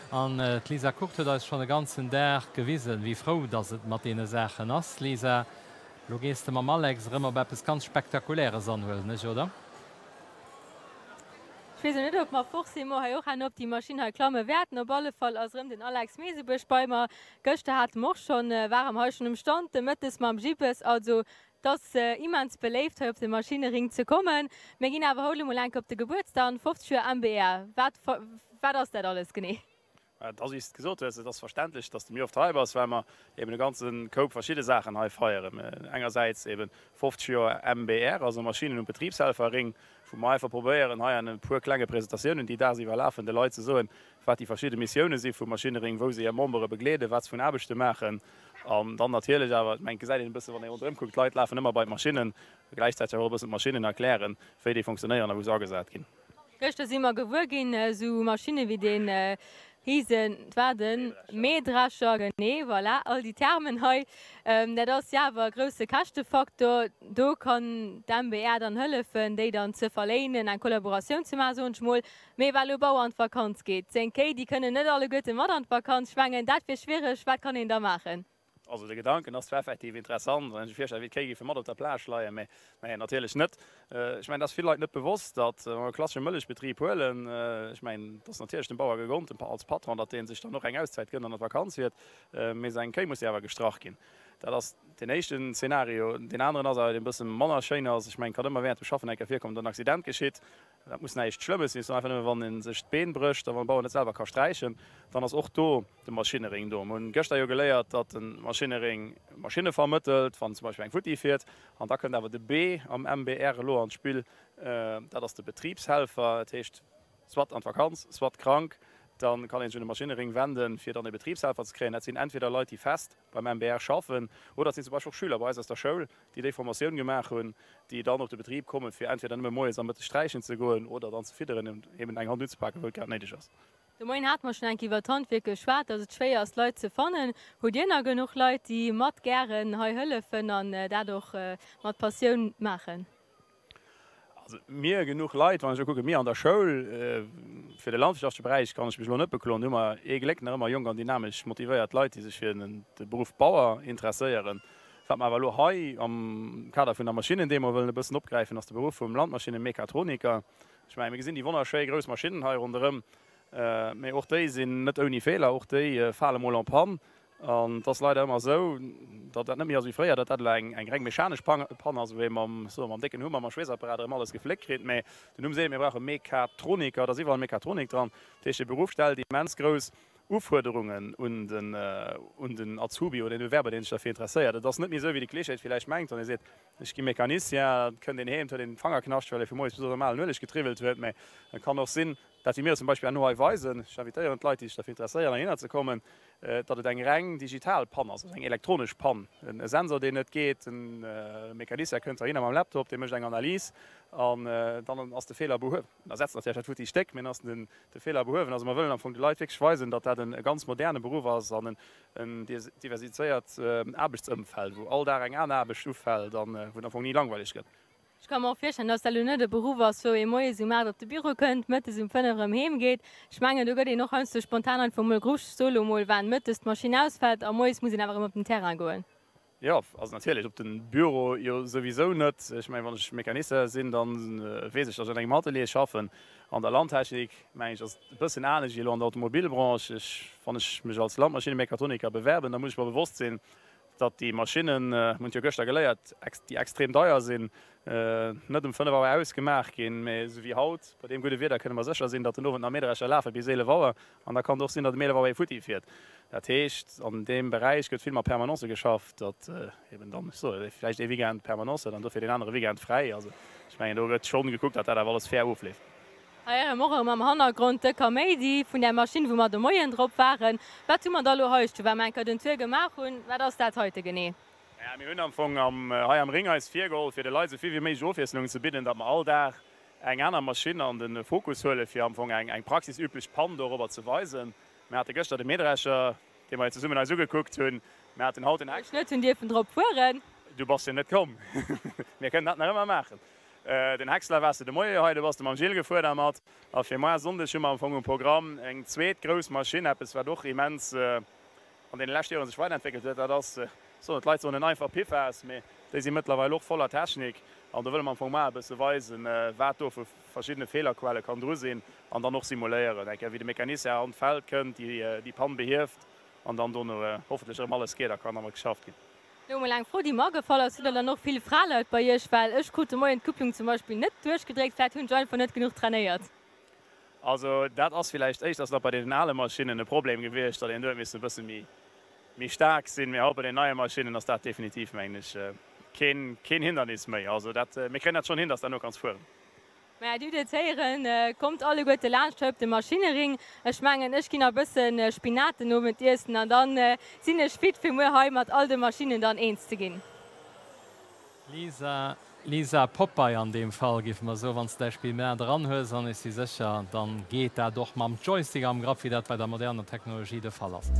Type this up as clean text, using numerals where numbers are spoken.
An d'Lisa Kurt huet eis schonn e ganzen Dag gewisen, wéi frou dass et mat deene Saachen ass. Lisa, lo gees de mam Alex erëm op eppes ganz Spektakuläres an, huelen ech, oder? Ech weess elo net, ob mer forcément hei och herno op déi Maschinn hei klamme wäerten. Op alle Fall ass erëm den Alex Meesebuerg bei mer. Gëschter hate mer och schonn, ware mer hei schonn um Stand de Mëttes mam Jibbes. Also Et ass immens beléift hei op de Maschinering ze kommen. Mir ginn awer haut elo mol enk op de Gebuertsdag an, 50 Joer MBR. Wat wat ass dat alles genee? Et ass wéi s de gesot hues, et ass verständlech, dass de méi oft hei bass, well mer eben e ganze Koup verschidde Saachen hei feieren. Engersäits eben 50 Joer MBR, also Maschinen und Betriebshelferring, wou mer einfach probéieren hei an e puer klenge Presentatiounen, déi dagsiwwer lafen, de Leit ze soen, wat déi verschidde Missioune si vum Maschinering, wou se hir Membere begleeden, wat se vun Aarbechte maachen. An dann natierlech awer, ech mengen, et gesäit een e bësse wann ee ronderëm kuckt, d'Leit lafen ëmmer bei d'Maschinnen, gläichzäiteg awer och e bëssen d'Maschinnen erklären, wéi déi fonctionnéieren a wou se agesat ginn. Gëschter si mer gewuer ginn, esou Maschinne wéi dee Risen, et war de Mähdrescher, genee, voilà, all déi Termen hei, dat ass jo awer e grousse Käschtefaktor. Do kann d'MBR dann hëllefen, déi dann ze verléinen, eng Kollaboratioun ze maachen, soen ech mol. Mee wa lo Bauer an d'Vakanz geet, seng Kéi déi kënnen net alleguerte mat an d'Vakanz, ech mengen dat wier schwiereg, wat kann een da maachen? Also de Gedanken ass zwar effektiv interessant, wann een sech virstellt wéi d'Kéi géife mat op der Plage leien, mee nee natierlech net. Ech mengen et ass vill Leit net bewosst, datt wa mer e klassesche Mëllechbetrib huelen, ech mengen et ass natierlech dem Bauer gegönnt, dem als Patron, datt dee sech dann och eng Auszäit gënnt an an d'Vakanz fiert, mee seng Kéi musse jo awer gestrach ginn. Dat ass deen éischten Zeenario. Deen aneren ass awer deen e bësse manner schéin ass, ech mengen et kann ëmmer während dem Schaffen eng Kéier virkommen, datt en Accident geschitt, Dat muss näischt Schlëmmes sinn, et ass einfach nëmme wann ee sech d'Been brécht a wann de Bauer net selwer ka sträichen, dann ass och do de Maschinering do. Mir hunn gëschter jo geléiert, datt de Maschinering Maschinne vermëttelt, wann zum Beispill eng futti fiert. An da kënnt awer de B am MBR elo an d'Spill, dat ass de Betribshelfer. Dat heescht, soit an d'Vakanz, soit krank, da kann ee sech un de Maschinering wenden, fir dann e Betribshelfer ze kréien. Dat sinn entweder Leit, déi fest beim MBR schaffen, oder et sinn zum Beispill och Schüler bei eis aus der Schoul, déi déi Formatioun gemaach hunn, déi dann op de Betrib kommen, fir entweder nëmme moies a mëttes sträichen ze goen oder dann ze fidderen an eben eng Hand unzepaken, wou et grad néideg ass. De Moien hate mer schonn eng Kéier iwwer d'Handwierk geschwat, dass et schwéier ass, Leit ze fannen. Hutt Dir nach genuch Leit, déi mat gären hei hëllefen an dat och mat Passioun maachen? Also mir genuch Leit, wann ech elo kucken, mir an der Schoul, fir de landwirtschaftleche Beräich kann ech mech elo net bekloen, do hu mer ee Gléck nach ëmmer jonk an dynamesch motivéiert Leit, déi sech fir de Beruff Bauer interesséieren. Wat mer awer elo hei am Kader vun der Maschinnendemo wëllen e bëssen opgräifen, ass de Beruff vum Landmaschinnemechatroniker. Ech mengen, mir gesinn déi wonnerschéi grouss Maschinnen hei ronderëm, mee och déi sinn net ouni Feeler, och déi fale mol en panne. An et ass leider ëmmer esou, datt dat net méi ass wéi fréier, datt dat elo eng eng reng mechanesch Pann ass, wou ee mam, soe mam décken Hummer, mam Schweessapparat erëm alles gefléckt kritt. Mä den Numm seet, mir brauche Mechatroniker, et ass iwwerall Mechatronik dran. Dat heescht, de Beruff stellt immens grouss Ufuerderungen un den, un den Azubi oder den Bewerber, dee sech derfir interesséiert. Et ass net méi esou, wéi de Klischee et villäicht mengt, wann ee seet, ech gi Mecanicien, da kënnt een heem, et huet een Fangerknascht, well ee vu moies bis owes am alen Ueleg getriwwelt huet. Mä et kann och sinn, Dat wéi mir et zum Beispill herno hei weisen, ech invitéieren d'Leit, déi sech derfir interesséieren, heihinner ze kommen, datt et eng reng digital Pann ass, also eng elektronesch Pann, e Sensor, deen net geet, de Mecanicien kënnt heihinner mam Laptop, dee mécht eng Analys an dann ass de Feeler behuewen. En ersetzt natierlech dat futti Stéck, mee dann ass de Feeler behuewen. Also mer wëllen am Fong de Leit wierklech weisen, datt dat e ganz moderne Beruff ass an en diversifizéiert Aarbechtsëmfeld, wou all Dag eng aner Aarbecht ufält an wou et am Fong ni langweileg gëtt. Ech ka mer och virstellen, dass dat elo net e Beruff ass, wou ee moies um 8 op de Büro kënnt, mëttes um 5 erëm heem geet. Ech mengen, do gëtt een och heiansdo spontan einfach emol geruff, ech soe lo mol, wann mëttes d'Maschinn ausfält a moies muss een awer erëm op den Terrain goen. Jo, also natierlech, op de Büro jo souwisou net. Ech mengen, wann ech Mecanicien sinn, da weess ech, dass ech an engem Atelier schaffen. An der Landtechnik, mengen ech, ass et e bëssen anescht wéi elo an der Automobilbranche. Ech, wann ech mech als Landmaschinnemechatroniker bewerben, da muss ech mer bewosst sinn, datt déi Maschinnen, mir hunn et jo gëschter geléiert, déi extrem deier sinn, net um 5 Auer ausgemaach ginn, mä esou wéi haut, bei deem gudde Wieder, kënne mer sécher sinn, datt den Owend nach Mähdrescher lafe bis 11 Auer an da kann et och sinn, datt um 11 Auer ee futti fiert. Dat heescht, an deem Beräich gëtt vill mat Permanencë geschafft, datt eben dann, ech soe vläicht ee Weekend Permanence an dofir deen anere Weekend fräi. Also ech mengen, do gëtt schonn gekuckt, datt dat awer alles fair ofleeft. Hei erëm och erëm am Hannergrond de Kaméidi vun där Maschinn, wou mer de Moien drop waren. Wat hu mer da lo hei stoen, well mer eng Kéier den Tour gemaach hunn? Wat ass dat heite genee? Naja, mir hunn am Fong am hei am Ring eis virgeholl, fir de Leit esou vill wéi méiglech Ofwiesslung ze bidden, datt mer all Dag eng aner Maschinn an de Fokus huelen, fir am Fong eng eng praxisüblech Pann dorobber ze weisen. Mir hate gëschter de Mähdrescher, dee mer zesummen eis ugekuckt hunn. Mir haten haut den Wou ech net hunn dierfen drop fueren. Du bass jo net komm. Mir kënnen dat nach ëmmer maachen. Den Häcksler waars de de Moie jo hei, do bass de mam Gilles gefuer dermat. A fir moar Sonndeg hu mer am Fong um Programm eng zweet grouss Maschinn, eppes wat och immens an deene leschte Joren sech weiderentwéckelt huet. Dat ass, soen d'Leit soen en einfach Piffas, mee déi si mëttlerweil och voller Technik. An do wëlle mer am Fong moar e bësse weisen, wat do vu verschiddene Feelerquelle kann dru sinn an dann och simuléieren eng Kéier, wéi de Mecanicien an d'Feld kënnt, déi Pann behieft an dann dono hoffentlech erëm alles geet a kann dermat geschafft ginn. Lo mol eng Fro déi mer agefall ass, Hutt der dann och vill Fraleit bei iech? Well ech krut de Moien d'Kupplung zum Beispill net duerchgedréckt, vläit hunn ech einfach net genuch trainéiert. Also dat ass villäicht éischters nach bei deenen ale Maschinnen e Problem gewiescht, datt een do huet missen e bësse méi méi staark sinn, mee haut bei den neie Maschinnen ass dat definitiv, mengen ech, keen keen Hindernis méi. Also dat, mir kréien dat schonn hin, datt s de herno kanns fueren. Maja, dir hutt et héieren, kommt alleguerte laanscht hei op de Maschinering. Ech mengen, ech ginn nach e bëssen Spinat den Owend iessen an dann sinn ech fit fir muer hei mat all de Maschinnen dann eens ze ginn. Lisa, Lisa, Popeye an deem Fall, géife mer soen, wann s de däi Spinat eran hues, an ech si sécher, dann geet dat och mam Joystick am Grapp, wéi dat bei der moderner Technologie de Fall ass.